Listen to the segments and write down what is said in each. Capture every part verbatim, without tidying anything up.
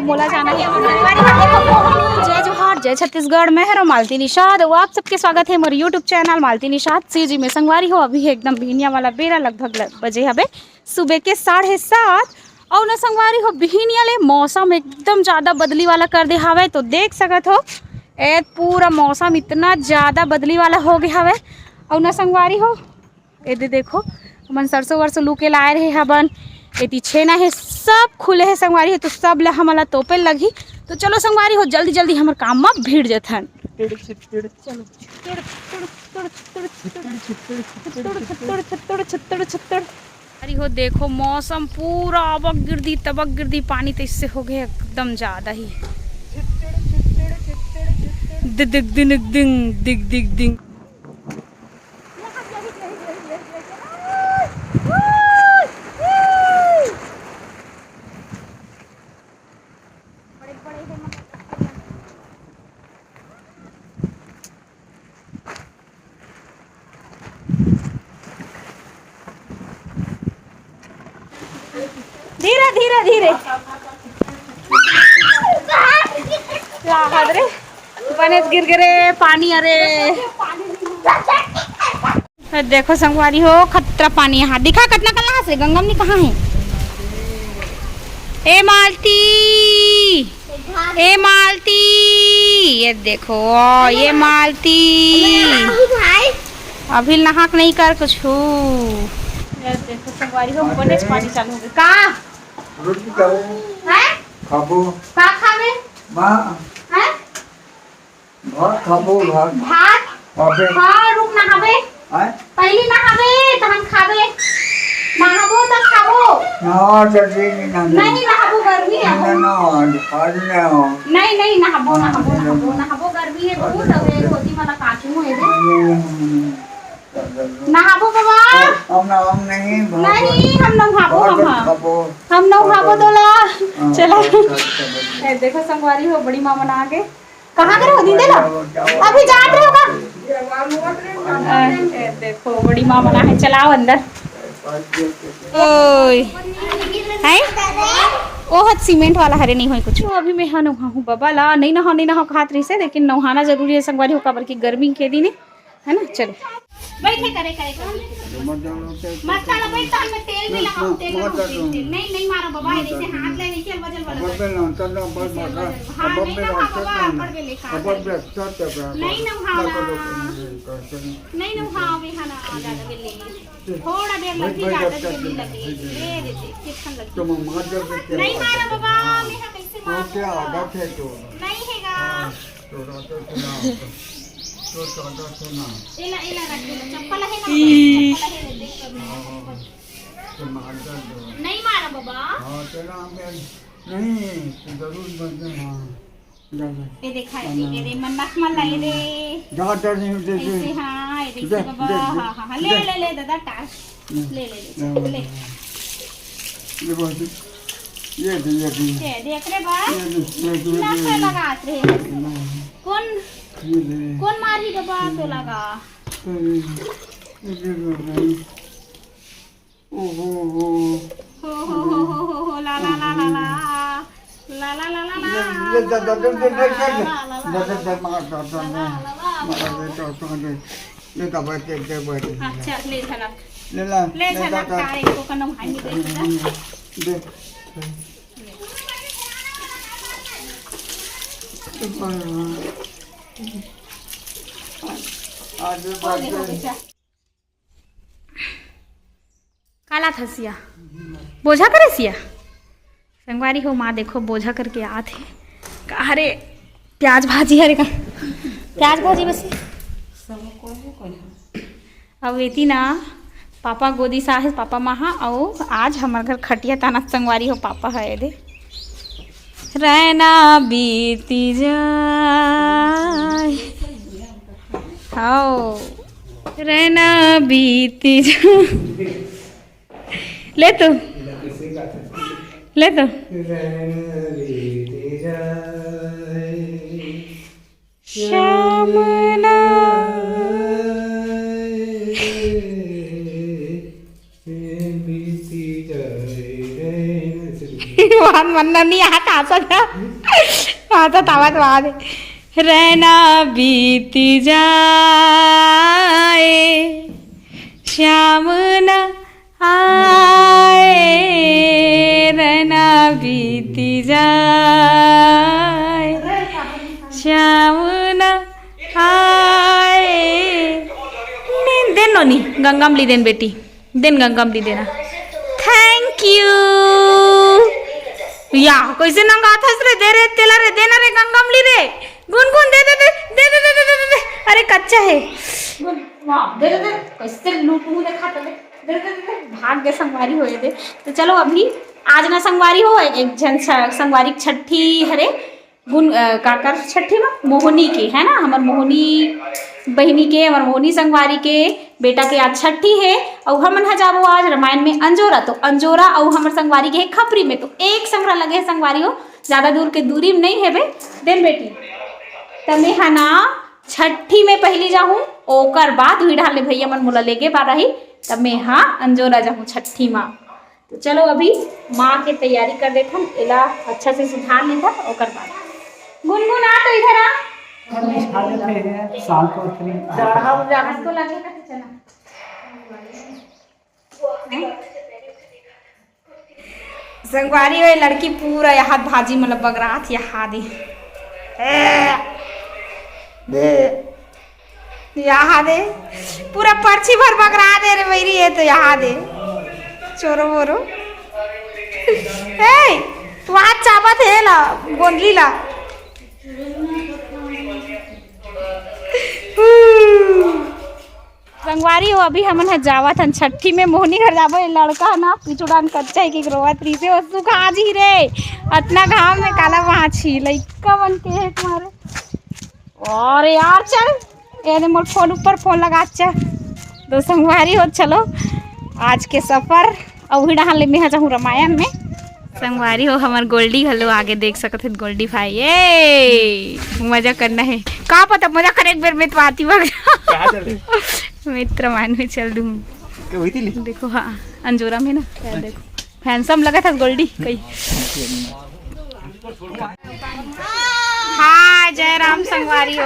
मोला जाना है। जय जोहार, जय छत्तीसगढ़, मैं हरो मालती निषाद। अउ आप सबके स्वागत है मोर YouTube channel Malti Nishad CG में। संगवारी हो, अभी है एकदम बिहनिया वाला बेरा, लगभग ल-, बजे हवे सुबह के साढ़े सात। अउ न संगवारी हो, बिहनिया ले मौसम एकदम ज्यादा बदली वाला कर दे हावय। तो देख सकत हो, ए पूरा मौसम इतना ज्यादा बदली वाला हो गया हवे। अउ न संगवारी हो, एदे देखो, हमन सरसों वरसों लू के लाए रहे हबन। एती छेना हे, सब खुले हे संगवारी हो, तो सब ला हमन ला तोपे लगही। तो चलो संगवारी हो, जल्दी जल्दी हमर काम म भिड़ जथन। चलो। अरे हो देखो, मौसम पूरा अबक गिरदी तबक गिरदी, पानी तो इससे हो गए एकदम ज्यादा ही। दिग दिग दिग दिग, दिग दिग दिग। धीरे धीरे धीरे। ला, हाथ रे, बनेच गिर गे रे पानी। अरे, देखो संगवारी हो, खतरा पानी यहाँ दिखा, कतना कन लहास रे, गंगा मनी कहाँ है? ए मालती, ए मालती, ये देखो, ये मालती। अभी नहाक नहीं कर कुछ। ये देखो संगवारी हो, बनेच पानी चालू हो गया। का? रोटी खाओ। हैं? खाबो। का खाबे? माँ। हैं? भात खाबो, भात। भात? अबे। हाँ, रुक, नहाबे। आय? पहली नहाबे, तहन खाबे। नहाबो, तब खाबो। ना, जल्दी नहीं नहाबे। नहीं नहाबो, गर्मी है। ना, ना, आज, आज ना हो। नहीं, नहीं, नहाबो, हाँ, नहाबो, नहीं, नहाबो, नहीं। नहाबो, गर्मी है बहुत, अब ये धोती वाला काटू है रे। नहीं, नहीं, नहीं, नहीं। नहाबो बाबा। हम ना, हम नहीं, भात, नहीं, हम नहाबो, भात हम। खाबो। हम नहाबो तोला। हाँ, चला। अच्छा, अच्छा, अच्छा। ए, देखो संगवारी हो, बड़ी माँ मन आगे। कहाँ करे हो दीदी ला? अभी जात रहे हो का? ए, ए, देखो, बड़ी माँ मन आहे, चलाओ अंदर। ओए। हैं? ओ हत सीमेंट वाला हरे, नहीं होय कुछ। तो अभी मैं हा नहाहूँ बाबा ला, नहीं नहाओ, नहीं नहाओ कहत रहिसे, लेकिन नहाना जरूरी है संगवारी हो, काबर कि गर्मी के दिन है, है ना? चलो। बैठे करे, करे, करे। मत डालो, बैठ, तो मैं तेल भी लगाऊं, तेल लगाऊं, तेल, तेल। नहीं, नहीं मारो बाबा, ऐसे हाथ ले, ऐसे अलवा जलवा लगा। हाँ, नहीं ना, हाँ, बाबा, ऊपर के लेखा। नहीं ना, हाँ, नहीं ना, हाँ, वे हाँ ना, ज्यादा बेल लेंगे। थोड़ा देर लगी, ज्यादा बेल नहीं लगी। ले देते, कितना लगी? नहीं मारो बाबा, मैं कैसे मारो? नहीं हैगा। तो रात को ना, तो चादर से ना। एला, एला रख दे, चप्पल है ना, ई। चप्पल है ना, देख कर। हाँ, हाँ, हाँ। तो मार दर्द हो। नहीं मारा बाबा। हाँ, चला, हम कह, नहीं, तो जरूर मर जाए, हाँ। जा, जा। ये देखा, ये दे, ये दे, मन्नत मल ला, ये दे। जा, जा, नहीं, दे, दे। ऐसे, हाँ, ये दे, दे, बाबा, दे, दे, हाँ, हाँ, हाँ, ले, दे। ले, ले, दादा, टास। ले, ले, ले, ले, ले। ले, बस। ये दे, ये दे। ये दे, एकरे बाद ये दे, ये दे, ये दे। नशा लगात रहे। नहीं। कौन, ये दे। कौन मारी बाबा तो लगा? अरे, ये दे, ये दे। ओ हो हो। हो, हो, हो, ला, ला, ला, ला, ला। ला, ला, ला, ला, ला। ले, ले, जा, जा, जा, जा, जा, जा। ला, ला, ला, जा, जा, जा, मार, जा, जा, जा। ला, ला, ला, ला। मार, ले, जा, जा, जा। ले, दबा के, दबा के। अच्छा, ले झलक। ले ला, ले ले, झलक, जा, जा। का रे, को कनो भाई दे, दे। दे। आज ओ, देखो, बात बेटा। काला था सिया, बोझा करे सिया। संगवारी हो, माँ देखो बोझा करके आत हे। का हरे? प्याज भाजी हरे का? प्याज भाजी बस। अब एती ना पापा गोदी सा हे, पापा माँ हा, अउ आज हमर घर खटिया ताना संगवारी हो, पापा है दे। रहना बीती जाए। हाओ। रहना बीती जाए। ले तो, ले तो। श्याम ना। मन नहीं आता, हंसा था। हंसा था, मत वाद। रहना बीत जाए, श्याम न आए, रहना बीत जाए, श्याम न आए। नी, देन नोनी, गंगा म ली देन बेटी, देन गंगा म ली देना। Thank you। या, कैसे नंगाथस रे, दे रे, तेला रे, देना रे, गंगा म ली रे। गुनगुन, दे, दे, दे। अरे, कच्चा है। गुन, वाह, दे, दे, दे। कैसे लूटू ने खाता ले। दे, दे, दे, दे। भाग गए संगवारी हो ये दे। तो चलो, अभी आज ना संगवारी हो, एक झन छ-, संगवारी छठी हरे। गुन, अ, काकर छठी मा? मोहनी के, है ना? हमर मोहनी बहिनी के, हमर मोहनी संगवारी के बेटा के आज छठी हे। अउ हमन ह जाबो आज रामायण में अंजोरा। तो अंजोरा अउ हमर संगवारी के हे खपरी में। तो एक संग लगे हे संगवारी हो, ज्यादा दूर के दूरी में नहीं हेबे। देन बेटी, त में ह ना छठी में पहली जाहूं, ओकर बाद उही डहार ले भैया मन मोला लेगे बर आही, त में ह अंजोरा जाहूं छठी मा। तो चलो, अभी माँ के तैयारी कर देथन, एला अच्छा से सुधार लेथन, ओकर बाद। गुनगुन, आ तो इधर आ। हम खा लेते हैं, शाम को फ्री। आज तो लगे का, तो चला। संगवारी हो, ये लड़की पूरा यहाँ भाजी मतलब बगरात यहाँ दे। ए, दे। यहाँ दे। पूरा पर्ची भर बगरा दे रे बैरी, ये तो यहाँ दे। चोरो बोरो। ए, तू हाथ चाबत है ला, गोंदली ला। हू। संगवारी हो, अभी हमन ह जावत हन छट्ठी में, मोहनी घर जाबो। ये लड़का ह ना, पिछुड़ान कच्चा है कि रोवत रहिसे, ओ सुखा जी रे, अतना घाम में काला वहाँ छी, लइका मन के है तुम्हारे। अरे यार, चल, ये दे मोर फोन ऊपर फोन लगा, अच्छा। तो संगवारी हो, चलो, आज के सफर अउ उही डहान ले मेहा जाहूँ रामायण में। संगवारी हो, हमर गोल्डी घलो आगे, देख सकत हे गोल्डी भाई। ए, मजा करना है। का पता, मजा करे एक बेर में तो आती भाग। कहाँ चल रही? मित्र मान में चल दूँ। के वही थी ली? देखो, हाँ, अंजोरा में ना, क्या देखो। Handsome लगत हस गोल्डी कई। हाँ, जय राम संगवारी हो।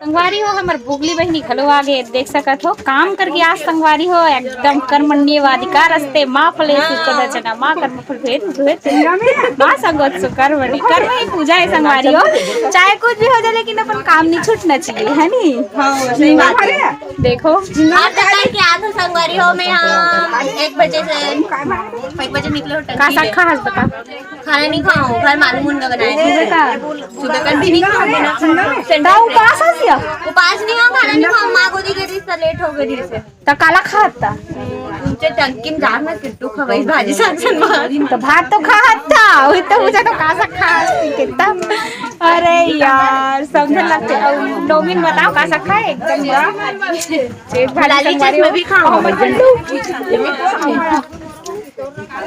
संगवारी हो, हमर बुगली बहिनी घलो आगे, देख सकत हो, काम करके आज संगवारी हो, एकदम कर्मण्येवाधिकारस्ते मा फलेषु कदाचन, मा कर्म फल भेद भेद, मा संगोत्सु कर्मणि, कर्म ही पूजा है संगवारी हो, चाहे कुछ भी हो जाए, लेकिन अपन काम नहीं छूटना चाहिए, है नी? हाँ, सही बात है। देखो। आप तो कल के आए थे संगवारी हो, मैं यहाँ एक बजे से, एक बजे निकले हो का टंकी साग से। खा हस बता? खाना नहीं खाऊँ, घर मालूम उनका बनाए थे। सुबह का? सुबह का भी नहीं खाऊँ, बिना खाना। तो उपास हस या? उपास नहीं हो, खाना नहीं खाऊँ, माँ गोदी गई थी, इसका लेट हो गई थी। तो काला खात था? उनसे टंकी में जाना किट्टू खवाई भाजी संग संग मारी। तो भात तो खात था, वही तो पूछा तो का साग खा कितना। अरे यार, समझ लगते। अब नौमी में बताओ का साग खाए, एकदम बड़ा। एक भाजी लाली संग मारी चश्मे हो। भी खाओ।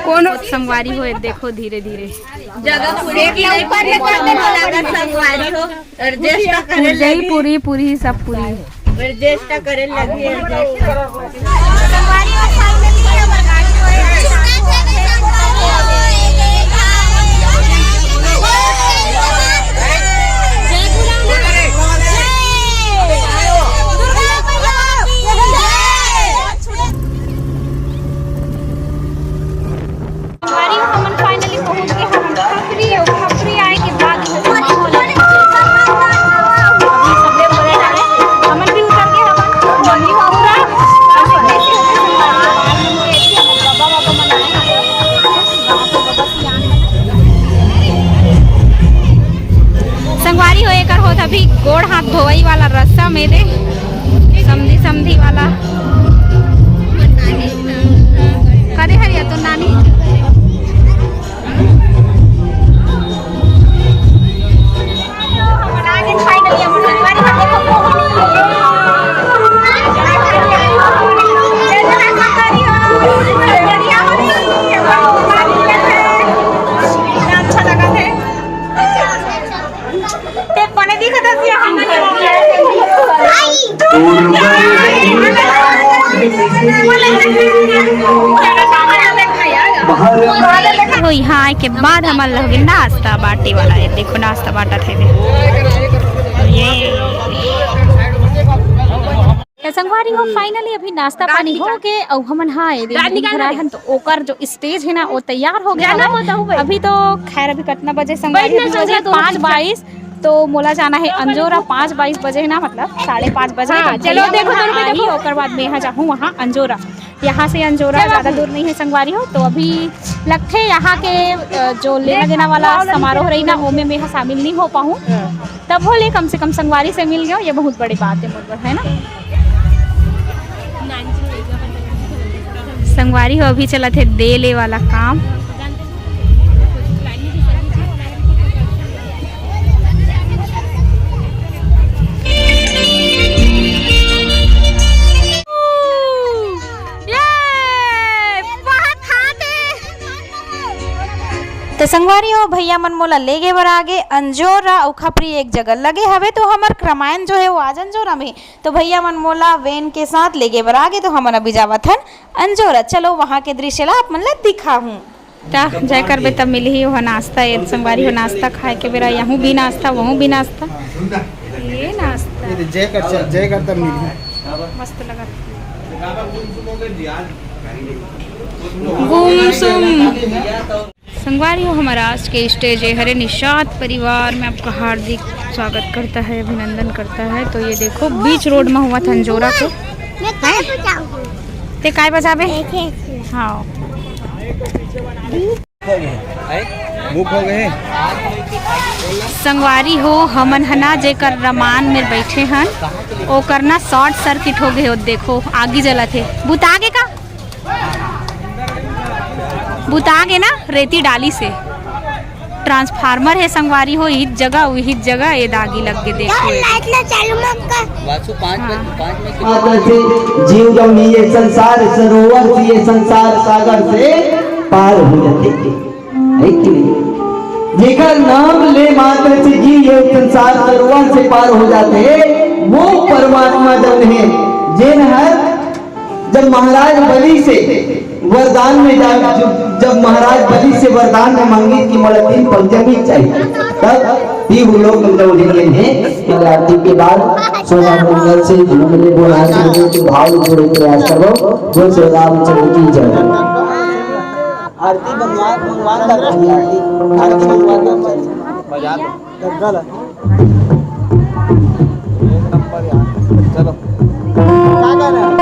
कोनो संगवारी हो, देखो धीरे धीरे। जगह पूरी की नहीं, ऊपर ले कर दे, बोला संगवारी हो। Adjust करे पूरी, लगी। पूरी, पूरी, सब पूरी। Adjust करे लगी, adjust। संगवारी हो, हमन finally पहुंच गए हमन खपरी। अउ खपरी आए के बाद इहाँ के माहौल अभी सबले बड़े हरे। हमन भी उतर गए हमन। मम्मी पापा पूरा अउ सब देखे हुए संगवारी हो, बाबा बाबा मन आए हवे। संगवारी हो, एकर होत अभी गोड़ हाथ धोवई वाला रस्म ए दे, समधी समधी वाला। कदे हरिया तो नानी? अच्छा लगा थे। ते बने दिखत हस या हम। तो यहाँ आए के बाद हमन ला होगे नाश्ता बांटे वाला हे। देखो नाश्ता बांटत हे ये। तो संगवारी हो, finally अभी नाश्ता पानी हो के अउ हमन, हाँ, ये रात निकाल घर आए हन, तो ओकर जो stage हे ना, वो तैयार हो गया है। अभी तो खैर अभी कितना बजे संगवारी? अभी बजे पाँच बाईस। तो मोला जाना हे अंजोरा, पाँच बाईस बजे हे ना, मतलब साढ़े पाँच बजे। हाँ, तो चलो, भैया देखो, मन दोनों पे आही, देखो। ओकर बाद मैं यहाँ जाहूँ वहाँ अंजोरा। यहाँ से अंजोरा ज़्यादा दूर नहीं है संगवारी हो, तो अभी लगथे यहाँ के, अ, जो लेना देना वाला समारोह रही ना, ओमे मैं शामिल नहीं हो पाऊँ। तब हो ले कम से कम संगवारी से मिल गयो, ये बहुत बड़ी बात है मोर बर, है ना। संगवारी हो, अभी चलत हे दे ले वाला काम। तो संगवारी हो, भैया मन मोला लेगे बर आगे अंजोरा अउ खपरी एक जगह लगे हवे, तो हमर क्रमायन जो है वो आज अंजोरा में। तो भैया मन मोला van के साथ लेगे बर आगे, तो हमन अभी जावत हन अंजोरा। चलो वहाँ के दृश्य ला आप मन ला दिखाहूँ। त जय करबे तब मिलही ओह नाश्ता, ए संगवारी हो नाश्ता खाए के बेरा, यहूँ भी नाश्ता, वहूँ भी नाश्ता। ये नाश्ता। ये जय कर, जय कर तब मिलही। मस्त लगा। गुमसुम। संगवारी हो, हमारा आज के stage ए हरे निषाद परिवार में आपका हार्दिक स्वागत करता है, अभिनंदन करता है। तो ये देखो बीच road में हुआ था अंजोरा को। मैं काय बजाऊँ? ते काय बजाबे? हाँ। बुक हो गए। संगवारी हो, हमन ह ना जेकर रमान में बैठे हन, ओकर ना short circuit हो गए हो। देखो आगी जलत हे, बुता गे का? बुता गे ना रेती डाली से। Transformer हे संगवारी हो, इहिच जगह, उहिच जगह ए दागी लग के देखो। लाइट ला चालू मत कर। वासु पाँच बजे, हाँ। पाँच में माता से जीव जब ये संसार सरोवर से, ये संसार सागर से पार हो जाते हैं, है कि नहीं? जेकर नाम ले मात्र से जी ये संसार सरोवर से पार हो जाते हैं, वो परमात्मा जब है, जेन हर जब महाराज बलि से वरदान में जा, जब, जब महाराज बलि से वरदान में मांगी कि मोला तीन पंचमी चाहिए, तब भी वो लोग मतलब उन्हें हैं। फिर आरती के बाद सोना मंगल से झूमने बोला के भाव जोड़े प्रयास करो। बोल श्री रामचंद्र की जय। आरती भगवान, भगवान का आरती, आरती भगवान का। बजा दो। एक नंबर यार। चलो। क्या गाना है?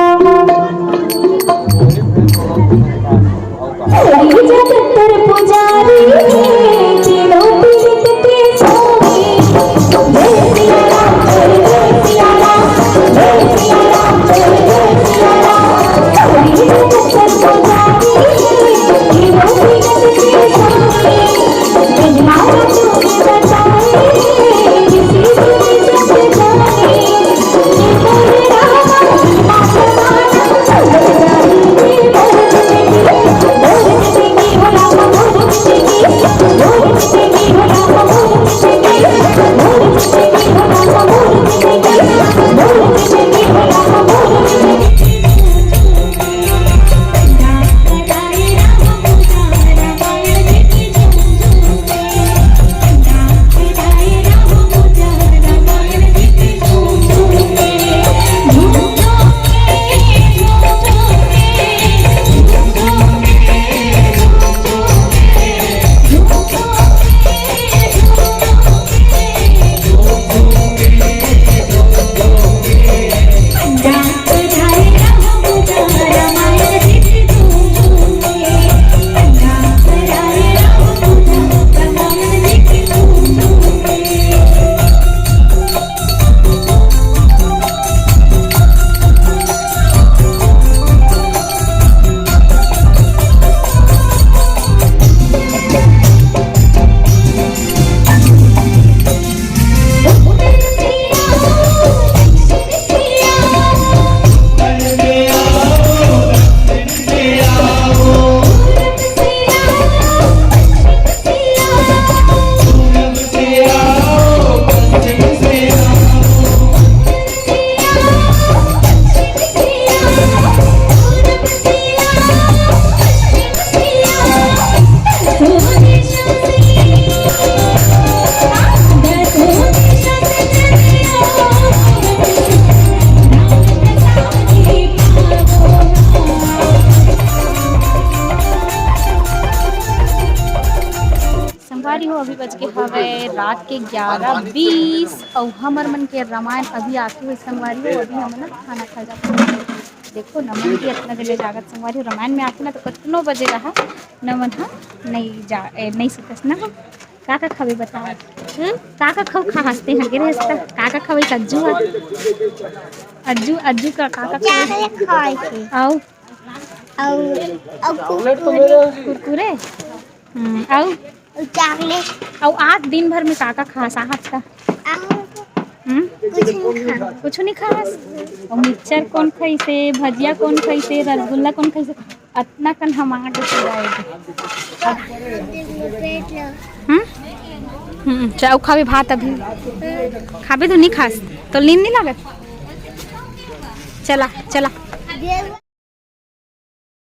रात के ग्यारह बीस अउ हमर मन के रामायण अभी आके हे संगवारी हो, अभी हमन ना खाना खा जाथन। देखो नमन भी अतना जगह जागत संगवारी हो, रामायण में आथे ना तो कतनो बजे रहा नमन ह नहीं जा ए, नहीं सुतस ना। का का खाबे बता? हम्म? का का खाऊ खा हंसते हगे रहस त? का का खाबे? कज्जू ह? अज्जू अज्जू का का का खाबे? चॉकलेट खाए थे। अउ अउ अउ कुरकुरे। कुरकुरे। हम्म, अउ अउ चॉकलेट। अउ आज दिन भर में का का खास आहत का? आ, हम्म? कुछ नहीं खा। कुछ नहीं खास। अउ मिक्सचर कौन खाइसे, भजिया कौन खाइसे, रसगुल्ला कौन खाइसे? अतना कन हम आगे पूरा आए थे। पेट ल हम्म? हम्म, चाउ खाबे भात अभी। खाबे तो नहीं खास। तो नींद नहीं लागत? चला, चला।